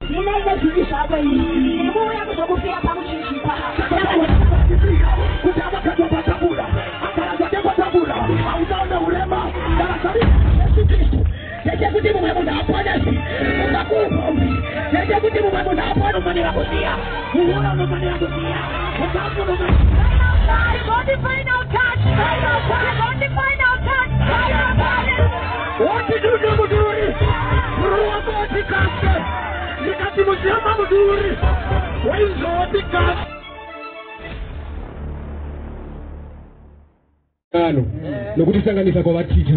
Ndinaive zvivi zvako ini nekuuya kuzokufira pamuchinjikwa. Kuti akakatwa patafura, akara zvake patafura, hausaone urema. Darasa Jesu Kristu ndechekuti mumwe munhu aponesi kubva kuupombi, ndechekuti mumwe munhu apone. Unofanira kusiya uhura, unofanira kusiya ukafu, unofanira Got the final touch. Final touch. Got the final touch. Final touch. Woti dudu muduri ruoko tikase ndikati muziama muduri waizoti kase ano nokutisanganisa kwavaticha.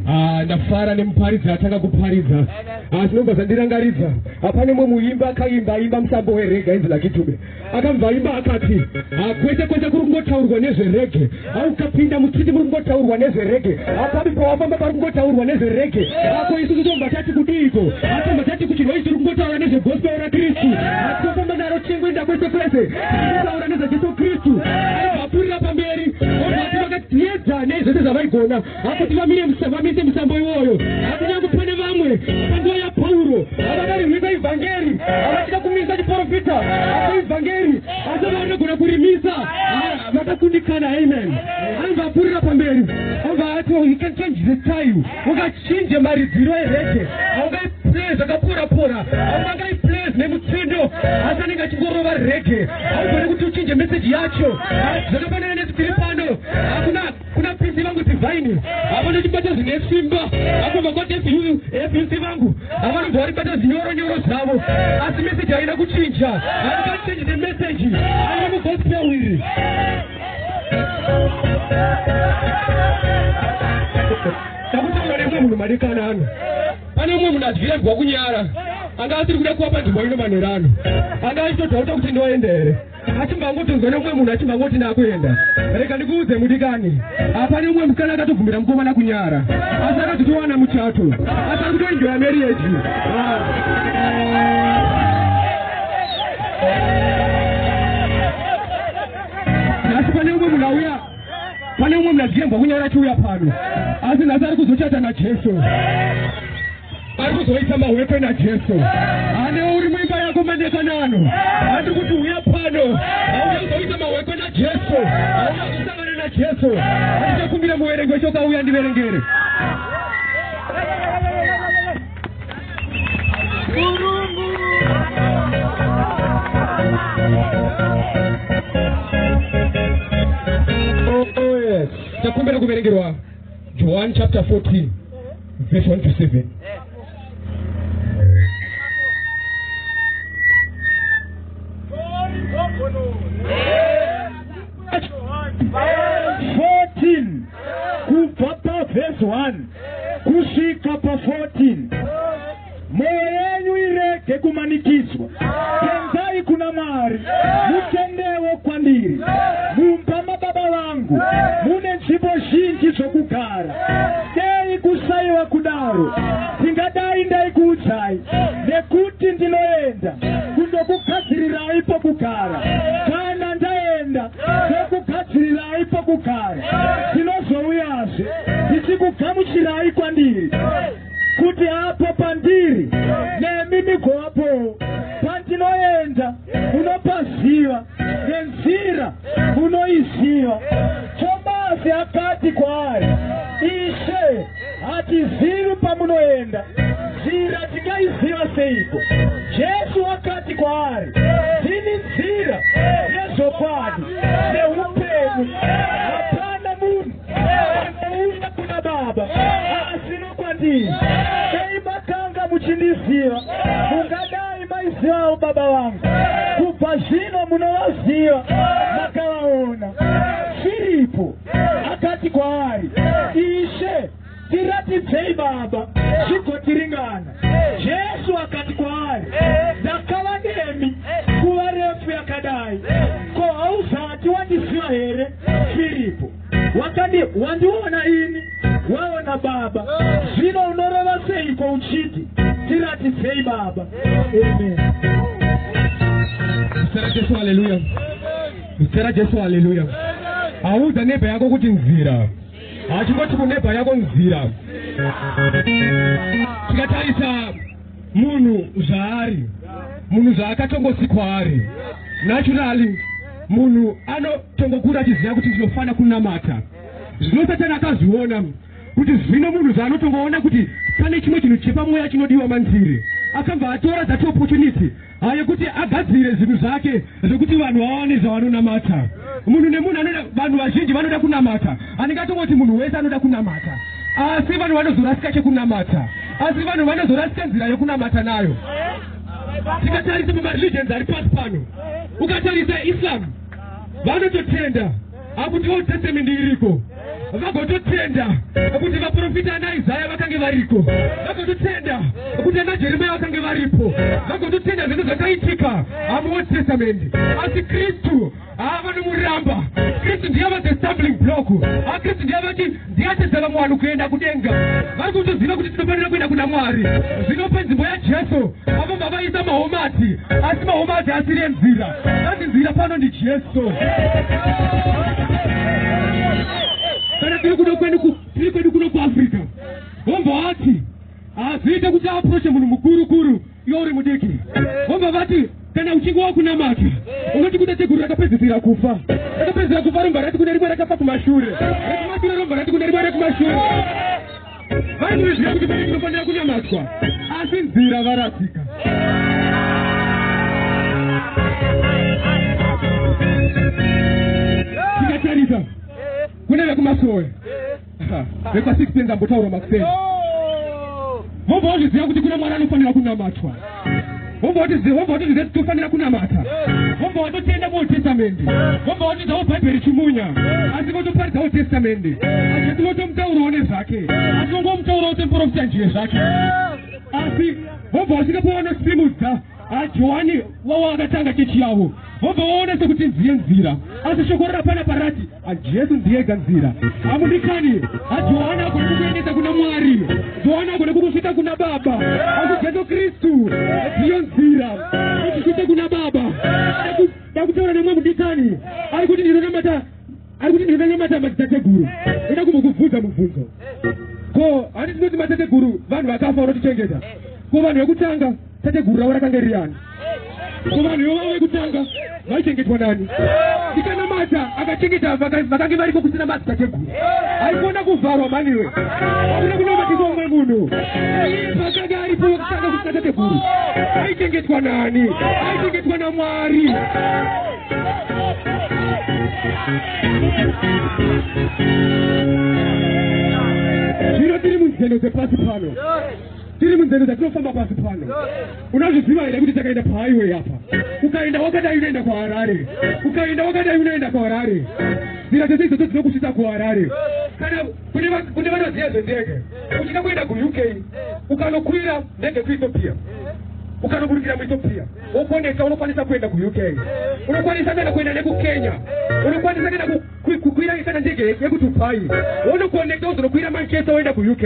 Ah, ndafara nemuparidzi atanga kuparidza. Ah, zvinobva zvandirangaridza, hapane mumwe muimba akaimba imba musambo wereggae ainzi Lucky Dube. Akabva aimba akati, "Ah, kwese kwese kuri kungotaurwa nezvereggae, aukapinda muchiti muri kungotaurwa nezvereggae, apapi pawafamba pari kungotaurwa nezvereggae. Ako isusu tobva tati kudiiko? Atobva tati kuchinhu tiri kungotaura nezvegospel raKristu, atofamba naro chingoenda kwese kwese tichitaura nezvaJesu Kristu." Aibva apfuurira pamberi, obva vakatiedza nezvese zvavaigona akuti vamire vamise musambo iwoyo. Hakunyange pane vamwe panguva yaPauro havakarimisa ivhangeri, havachida kumisa chiprofita ako ivhangeri, asi vanogona kurimisa. Ah, vakakundikana. Amen. Anobva apfuurira pamberi, obva ati, "Oh, you can change the style, ungachinje maridziro ereggae, haungaiplay zvakapora-pora, haungangaiplay nemutsindo, asi anenge achingorova reggae. Haugoni kuti uchinje meseji yacho." Ah, zvakafanana nesipiri pano. Hakuna kuna pisi vangu Divine havanochibata zvine simba, akubva kwati FUC vangu havanobva varibata zvinyoronyoro zvavo, asi meseji haina kuchinja. Haringachinji the message ari mugospel iri. Takutaura nemumwe munhu madekana ano. Pane mumwe munhu adyiragwa kunyara, anga asiri kuda kuva panzvimbo ino manheru ano, anga achitodhauta kuti ndoenda here, achibva angotonzwa nemumwe munhu achibva angoti ndakuenda. Rega ndikuudze mudikani, hapane mumwe musikana akatobvumira mukomana kunyara, asi akatotowana muchato, asi ari kutoenjoya marriage. Ah. Nhasi pane mumwe munhu auya, pane mumwe munhu adyembwa kunyara achiuya pano, asi nhasi ari kuzochata naJesu, ari kuzoita mahwekwe naJesu. Ane uri muimba yako madekanano, handi kuti uya pano, auya kuzoita mahwekwe naJesu, auya kuzosangana naJesu. Handichakumbira muverengi weshoko auya ndiverengere. Oh, yes. Takumbira kuverengerwa John chapter 14 verse 1 to 7. 14 kubva pavhesi 1 kusvika pa14. Mwoyo yenyu irege kumanikidzwa. Tendai kuna Mwari, mutendewo kwandiri. Mumba mababa vangu mune nzvimbo zhinji dzokugara. Dei kusaiva kudaro, ndingadai ndaikuudzai, nekuti ndinoenda kundokugadzirirai pokugara. Kana ndaenda ndokugadzirirai pokugara, ndinozouyazve ndichikugamuchirai kwandiri, kuti apo pandiri nemi migovapowo. Pandinoenda munopaziva, nenzira munoiziva. Tomasi akati kwaari, Ishe, hatizivi pamunoenda, nzira tingaiziva seiko? Jesu akati kwaari, Ndini nzira nezvokwadi neupenyu. Hapana munhu anouya kuna Baba asi nokwandiri. Dei makanga muchindiziva, mungadai maizivawo Baba vangu. Kubva zvino munovaziva, makavaona. Firipo akati kwaari, Ishe, tiratidzei Baba, zvigotiringana. Jesu akati kwaari, Ndakava nemi nguva refu yakadai, ko hauzati wandiziva here, Firipo? Wakandi wandiona ini, waona Baba. Zvino unoreva seiko uchiti, Tiratidzei Baba? Amen. Zita raJesu, haleluya! Zita raJesu, haleluya! Audza neighbour yako kuti nzira. Hachingoti kuneighbour yako nzira. Tikatarisa munhu zvaari. Munhu zvaakatongosikwa ari naturally, munhu anotongokura achiziva kuti ndinofanira kunamata. Zvino Satani akazviona kuti zvino munhu zvaanotongoona kuti pane chimwe chinhu chepamweya chinodiwa mandiri, akabva atora that opportunity yekuti agadzire zvinhu zvake zvekuti vanhu vawane zvavanonamata. Munhu nemunhu anoda, vanhu vazhinji vanoda kunamata. Anenge atongoti munhu wese anoda kunamata, asi vanhu vanozorasika chekunamata, asi vanhu vanozorasika nzira yekunamata nayo. Tikatarisa mumareligions ari pasi pano, ukatarisa Islam, vanototenda akuti Old Testament iriko, vagototenda kuti vaprofita ana Isaya vakange variko, vagototenda kuti ana Jeremiya vakange varipo, vagototenda zvinhu zvakaitika muOld Testament. Asi Kristu havanomuramba. Kristu ndiye ava the stumbling block. Kristu ndiye vati ndiyatedza vamwe vanhu kuenda kudenga. Vari kutoziva kuti tinofanira kuenda kuna Mwari. Zvino penzimbo yaJesu vavobva vaisa Mahomati, asi Mahomati asiri enzira. Vanzi nzira pano ndiJesu. Kana tiri kuno kwedu, tiri kwedu kuno kuAfrica, vobva vati hazviite kuti aapproache munhu mukuru kuru iwe uri mudiki. Vobva vati kana uchinge wakunamata unoti kune teguru rakapedzisira kufa, rakapedzisira kufa robva rati kune rimwe rakafa kumashure, rekumashure robva rati kune rimwe rekumashure. Vari kuzviziva kuti pane chinofanira kunamatwa, asi nzira varasika. Tikatarisa kune vekumasowe vekwa16 ambotaura makuseni, vobva vazviziva kuti kuna Mwari anofanira kunamatwa. Vobva vatoziva kuti tofanira kunamata. Vobva vatotenda muOld Testament, vobva vatidzawo Bhaibheri chimunya, asi votoparidza Old Testament. Asi votomutaurawo nezvake, asi vongomutaurawo semuprofita njiye zvake. Asi vobva vasvika pavanosimudza aJohani wavo akatanga chechi yavo, vobva vaona sekuti nziye nzira. Asi shoko rapana parati aJesu ndiyega nzira. Amudikani, aJohani agone kukuendesa kuna Mwari, Johani agone kukusvita kuna Baba, asi Jesu Kristu ndiyo nzira ichisvita kuna Baba. Ndakutaura nemwe mudikani ari kuti ndinonamata, ari kuti ndinonamata madzitateguru. Ndoda kumbokubvunza mubvunzo. Ko handi tinoti matateguru vanhu vakafa vanotichengeta? Ko vanhu vekutanga tateguru ravo rakange riyani? Ko vanhu ivavo vekutanga vaichengetwa nani? Tikanamata akachengeta vakange variko kusina madzitateguru, haikona kuvharwa maniwe. Hakuna kunamatisa umwe munhu. Iye pakanga aripo wekutanga kusina tateguru aichengetwa nani? Aichengetwa naMwari. Zvino tiri munzendo dzepasi pano, tiri munzendo dzatinofamba pasi pano. Unazviziva here kuti takaenda pahighway apa, ukaenda wakadai unoenda kuHarare, ukaenda wakadai unoenda kuHarare? Nzira dzese idzodzo dzinokusvitsa kuHarare. Kana kune vanoziva zvendege, uchida kuenda kuUK, ukanokwira ndege kuEthiopia, ukanoburukira muEthiopia, wokonekta, unokwanisa kuenda kuUK. Unokwanisa kana kuenda nekuKenya, unokwanisa kana kukwira kana ndege yekuDubai, wonokonekta, wozonokwira Manchester, woenda kuUK.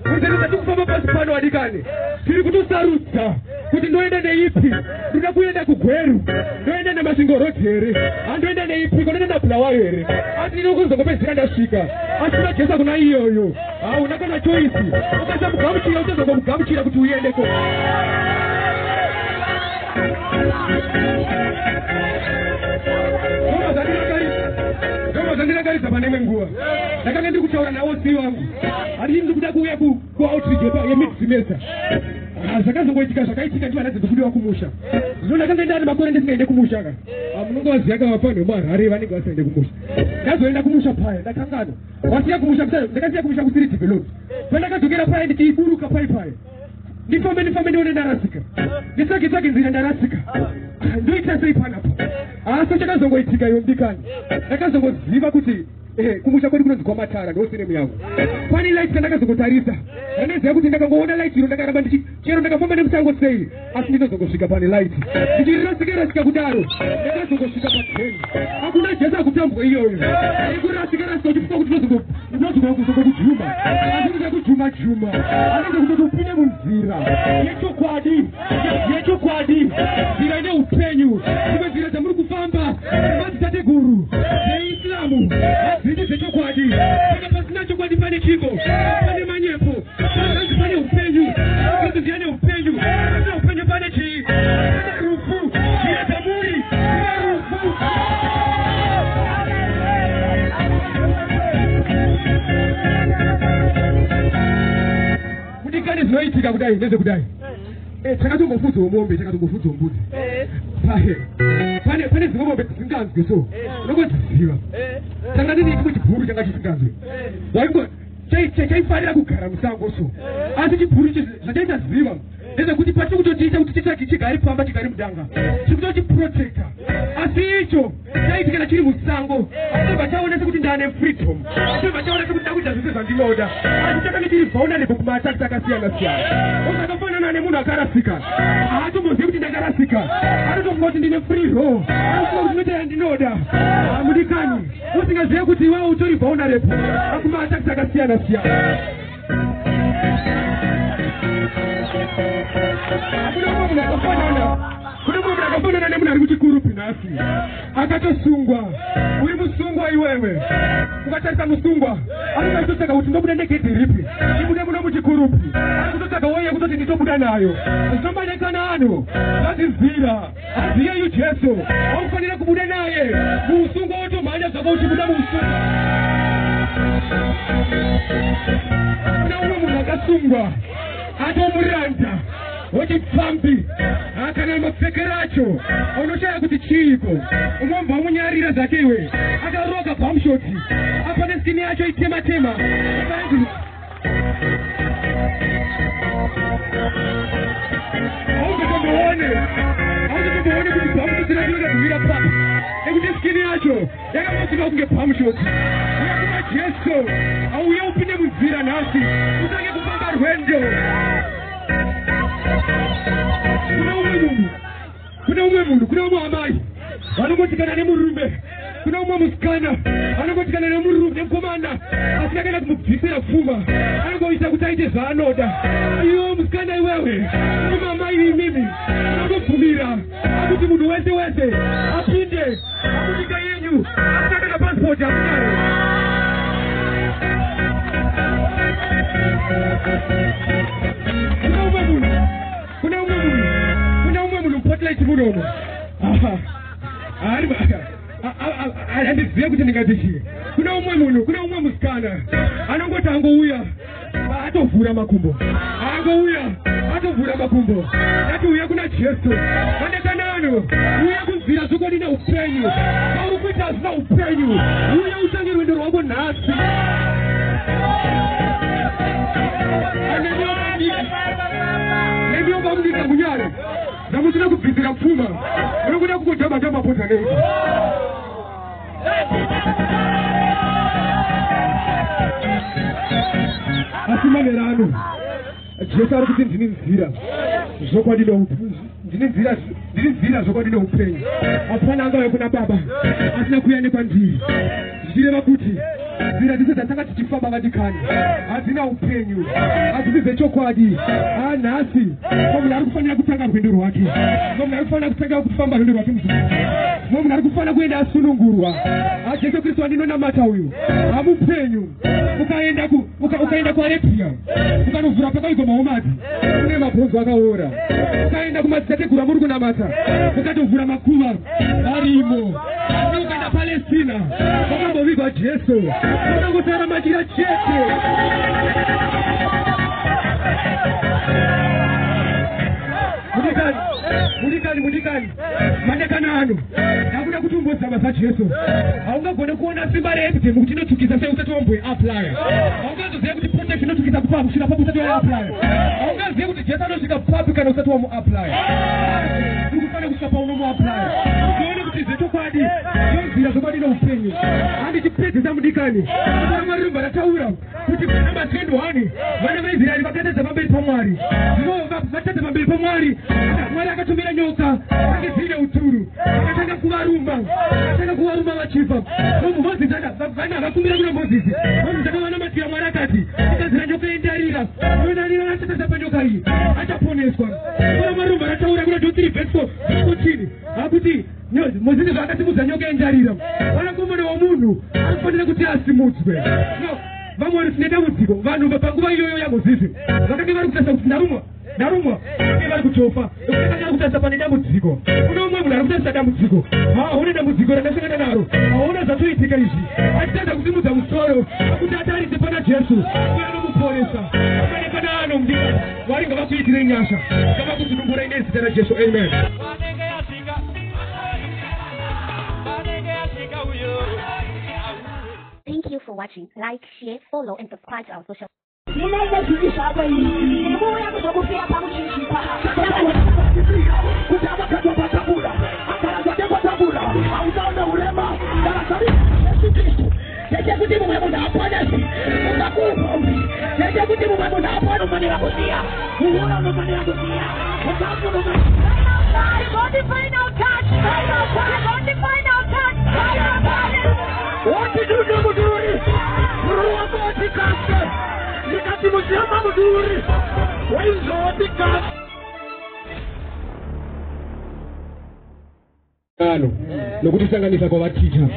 Munzendo dzatikufamba pasi pano, adikani, tiri kutosarudza kuti ndoenda neipi. Ndoda kuenda kuGweru, ndoenda naMasvingo Road here? Handoenda neipi? Konoenda naBulawayo here? Asi ndinokuzongopedzisira ndasvika. Asi kuna Jesu hakuna iyoyo, hauna kana choice. Ukasamugamuchira, uchazongomugamuchira kuti uendeko. Ndobva zvandirangaridza pane imwe nguva ndakanga ndiri kutaura nawo sii wangu, handii ndiri kuda kuuya kuoutreach yemid semester. Zvakazongoitika zvakaitika, ndiva ndadzi kudiwa kumusha. Zvino ndakanga ndane makore ndisingaende kumusha ka. Munonge waziva ka, vafanhu vemuHarare vanenge vasaende kumusha. Ndazoenda kumusha paya, ndakanganwa wasiya kumusha, ndakasiya kumusha kusiri developed. Pandakadzokera paya, ndichiburuka pai paya, ndifambe ndifambe, ndione ndarasika, nditsvage tsvage nzira, ndarasika, ndoita sei panapa? Asi chakazongoitika iwe mudikani, ndakazongoziva kuti kumusha kwedu kunonzi kwaMatara, ndosiremu yangu. Pane light kandakazongotarisa, randoziva kuti ndakangoona light iro, ndakaramba ndichi chero ndakafamba nemusango sei, asi ndinozongosvika pane light. Ndichirasika rasika kudaro, ndakazongosvika paten. Hakuna Jesu akutambwa iyoyo ikurasika rasika uchifunga kuti unozongokujuma, asi unoda kujuma juma, anenge kutoti upinde munzira yechokwadi, yechokwadi, nzira ine upenyu. Dzimwe nzira dzamuri kufamba madzitateguru dzeIslamu hadzisi dzechokwadi. Saka pasina chokwadi pane chiko? Pane manyepo. Panzi pane upenyu, Kristu ndiye upenyu. Pasina upenyu pane chii? Zvinoitika kudai ndezvekudai. Takatombofudzawo mombe, takatombofudzawo mbudzi. Pane pane dzimwe mombe dzisinganzwi so. Unongodziziva. Tanga ndine chimwe chibhuru changa chisinganzwi. Waingo chaifarira kugara musango so. Asi chibhuru ichi zvachaitaziva ndezvekuti patiri kutochiita kuti chitsvage chigare pamba, chigare mudanga, tiri kutochiprotecta. Asi icho chaiti kana chiri musango achibva chaona sekuti ndane freedom, achibva chaona sekuti ndakuita zvese zvandinoda, asi chakange chiri vulnerable kumaattacks akasiyana siyana. Usakafanana nemunhu akarasika, haatombozivi kuti ndakarasika, anotofunga kuti ndine free roll, anofunga kuti ndinoita yandinoda. Mudikani, usingazive kuti iwewe utori vulnerable kumaattacks akasiyana siyana. Hakuna mumwe munhu akafanana, kune mumwe munhu akafanana nemunhu ari kuchikurupi nhasi akatosungwa. Uri musungwa iwewe. Ukatarisa musungwa anenge achitotsvaga kuti ndobuda negedhi ripi, ndibude muno muchikurupi. Ari kutotsvaga way yekutoti nditobuda nayo. Zvinomanekana ano zvazizira haziyeyu Jesu waufanira kubuda naye muusungwa, wotomhanya zvako uchibuda muusungwa. Kuna umwe munhu akasungwa, atomuranda wechipfambi, kana mapfekero acho unoshaya kuti chiiko. Unombva wamunyarira zvake iwe. Akaroka bumshort apa, neskin yacho itema tema. Hauzotomboone kuti bumshort racho rinoda kumira papa, nekuti skin yacho yakangosvika kunge bumshort. Uya kuna Jesu, auye upinde munzira nhasi, utange kufamba rwendo. Kuna umwe munhu, kune umwe munhu, kune umwe amai vanongotikana nemurume, kune umwe musikana anongotikana nemurume, nemukomana asina kana kumubvisira pfuma, anongoita kuti aite zvaanoda. Iwe musikana, iwewe umwe amai, imimi unongobvumira akuti munhu wese wese apinde akunyika yenyu asina kana pasipoti, hamunyare. Kuna umwe munhu, kuna umwe munhu, kuna umwe munhu muPortlight munomo. Handizive kuti ndingati chii. Kuna umwe munhu, kuna umwe musikana anongoti angouya atovhura makumbo, angouya atovhura makumbo. Ndati uya kuna Jesu mandekanano, uya kunzira zvokwadi neupenyu. Pauri kuita hazvina upenyu. Uya utange rwendo rwako nhasi. Nemiwo vamunyika, munyare zvamusina kubvisira pfuma, munokuda kungotamba tamba bhodha nei? Asi manera ano Jesu ari kuti, "Ndini nzira, zvokwadi, ndini nzira, ndini nzira, zvokwadi neupenyu. Hapana angauya kuna Baba asina kuuya nekwandiri." Zvichireva kuti nzira dzese dzatanga tichifamba, vadikani, hadzina upenyu, hadzisi dzechokwadi. Hanhasi munhu ari kufanira kutanga rwendo rwake, munhu ari kufanira kutanga kufamba rwendo rwake, munhu ari kufanira kuenda asunungurwa. AJesu Kristu andinonamata uyu hamupenyu. Ukaenda kuArabia, ukanovhura pakaigwa maomadi, kune mabhonzo akaora. Ukaenda kumadzitateguru amuri kunamata, ukatovhura makuva, arimo. Asi ukaenda Palestina wakambovigwa Jesu, unongotara machira chete. Mudikani, mudikani, mudikani, mandekana ano ndakuda kuti umbozama zvaJesu. Haungagone kuona simba reEpidem kuti inotsukisa sei usati wamboiapplya. Haungazoziva kuti Protex inotsukisa kupapi, kusvika papi usati waiapplya. Haungazivi kuti Jesu anosvika papi kana usati wamuapplya. Uri kufanira kusvika paunomuapplya, uzoone kuti zvechokwadi nonzira, zvokwadi noupenyu. Handichipedzisa, mudikani, Mwari rinobva rataura kuti namba 21, vana vaIsraeri vakatadza pamberi paMwari. Zvino vatadza pamberi paMwari, Mwari akatumira nyoka dzake dzine uturu, vakatanga kuvaruma, vakatanga kuvaruma vachifa. Mozisi, vana vakumbira kuna Mozisi, Mozisi akavanamatira. Mwari akati, "Igadzira nyoka yendarira, inonarira achatadza panyoka iyi achaponeswa." Kuna Mwari rinobva rataura kuna John 3 verse 4 14 akuti Mozisi zvaakasimudza nyoka yendarira, vanakomana womunhu anofanira kuti asimudzwe. No, vamwe vari tine dambudziko. Vanhu panguva iyoyo yaMozisi vakanga vari kutarisa kuti ndarumwa. Ndarumwa vange vari kutofa nekuti kutarisa pane dambudziko. Kune umwe munhu ari kutarisa dambudziko. Ha, une dambudziko randasangana naro, hauna zvatoitika izvi, achitadza kusimudza musoro kuti atarise pana Jesu uye anomuporesa. Amanekana ano mudikani, Mwari ngavakuitirei nyasha, ngavakusunungurai nezita raJesu. Amen. Vanenge yasvika, vanenge yasvika uyo. Thank you for watching. Like, share, follow, and subscribe to our social. Ndinoita zvivi zvako ini ndikuuya kuzokufira pamuchinjikwa. Kuti akakatwa patafura, akaradzwa patafura, hausaone urema darasa Yesu Kristu ndechekuti mumwe munhu aponesi kubva kuupombi, ndechekuti mumwe munhu apone. Unofanira kusiya uhura, unofanira kusiya ukafu. Got the final touch. Final touch. Got the final touch. Final touch. Woti dudu muduri ruoko tikase ndikati muziama muduri waizoti kase. Ano nokutisanganisa kwavaticha.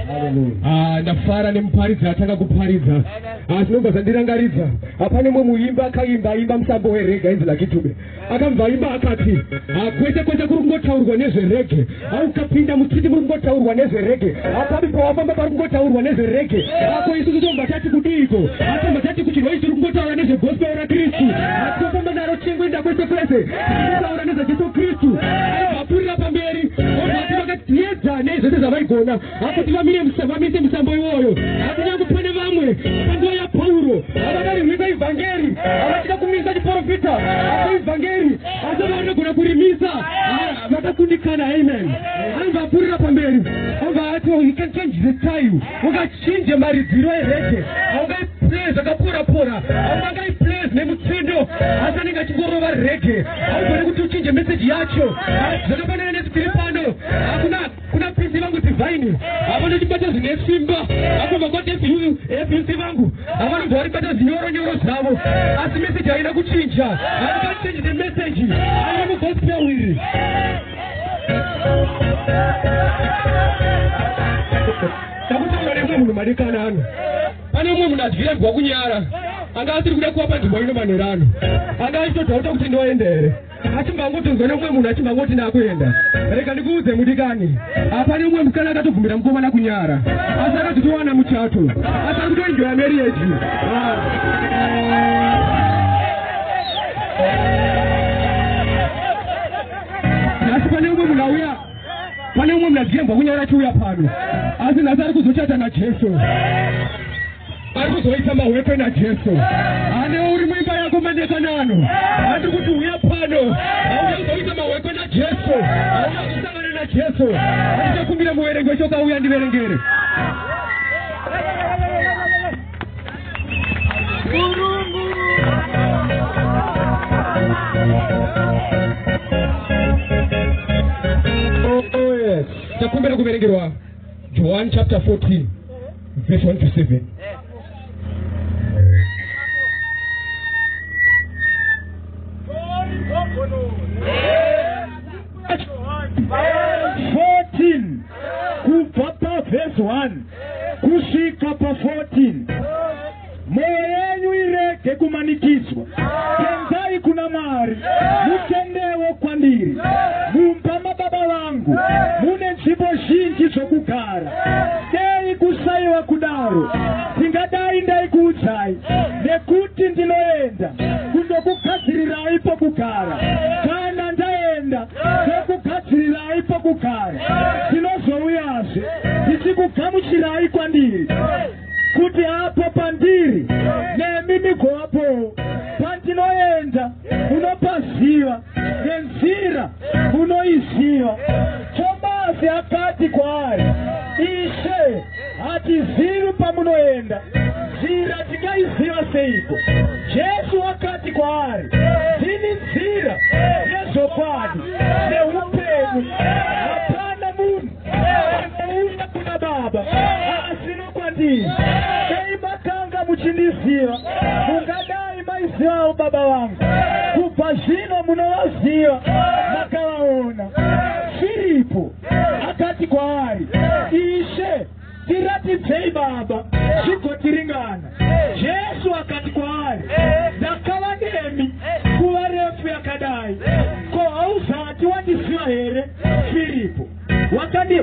Ah, ndafara nemuparidzi atanga kuparidza. Ah, zvinobva zvandirangaridza, hapane mumwe muimba akaimba imba musambo wereggae ainzi Lucky Dube. Akabva imba akati, "Ah, kwese kwese kuri kungotaurwa nezvereggae, aukapinda muchiti muri kungotaurwa nezvereggae, apapi pawafamba pari kungotaurwa nezvereggae. Ako isusu tobva tati kudiiko? Atobva tati kuchinhu ichi tiri kungotaura nezvegospel raKristu. Atofamba naro chingoenda kwese kwese tichitaura nezvaJesu Kristu." Aibva apurira pamberi, obva vakatiedza nezvese zvavaigona akuti vamire vamise musambo iwoyo. Hakunyange pane vamwe panguva yaPauro havakarimisa ivhangeri, havachida kumisa chiprofita ako ivhangeri, asi vanogona kurimisa. Ah, vakakundikana. Amen. Anobva apurira pamberi, obva ati, "Oh, you can change the style, ungachinje maridziro ereggae, haungaiplay zvakapora-pora, haungangaiplay nemutsindo, asi anenge achingorova reggae. Haugoni kuti uchinje meseji yacho." Ah, zvakafanana nesipiri pano, hakuna kuna pisi vangu Divine havanochibata zvine simba, akubva kwati FUC vangu havanobva varibata zvinyoronyoro zvavo, asi meseji haina kuchinja. Haringachinji the message ari mugospel iri. Ndakutaura nemumwe munhu madekana ano. Pane mumwe munhu adyiragwa kunyara, anga asiri kuda kuva panzvimbo ino manheru ano, anga achitodhauta kuti ndoenda here, achimbangotonzwa nemumwe munhu achimbangoti ndakuenda. Rega ndikuudze mudikani, hapane mumwe musikana akatobvumira mukomana kunyara, asi akatotowana muchato, asi ari kutoenjoya marriage. Ah. Nhasi pane mumwe munhu auya, pane mumwe munhu adyembwa kunyara achiuya pano, asi nhasi ari kuzochata naJesu, ari kuzoita mahwekwe naJesu. Ane uri muimba yako madekanano, andi kuti uya pano, auya kuzoita mahwekwe naJesu, auya kuzosangana naJesu. Andichakumbira muverengi wecho kauya ndiverengere. Oh, yes. Takumbira kuverengerwa John chapter 14 verse 1 to 7. 14 kubva pavhesi 1 kusvika pa14. Mwoyo yenyu irege kumanikidzwa. Tendai kuna Mwari, mutendewo kwandiri. Mumba mababa vangu mune nzvimbo zhinji dzokugara. Dei kusaiva kudaro, ndingadai ndaikuudzai, nekuti ndinoenda kundokugadzirirai pokugara. Kana ndaenda ndokugadzirirai pokugara, ndinozouyazve ndichikugamuchirai kwandiri, kuti apo pandiri nemi migovapowo. Pandinoenda munopaziva, nenzira munoiziva. Tomasi akati kwaari, "Ishe, hatizivi pamunoenda, nzira tingaiziva seiko?" Jesu akati kwaari, "Ndini nzira nezvokwadi neupenyu. Hapana munhu anouya kuna Baba asino kwandiri. Dei makanga muchindiziva, mungadai maizivawo Baba vangu. Kubva zvino munovaziva, makavaona." Firipo akati kwaari, "Ishe, tiratidzei Baba, zvigotiringana." Jesu akati kwaari, "Ndakava nemi nguva refu yakadai. Firipo wakadi.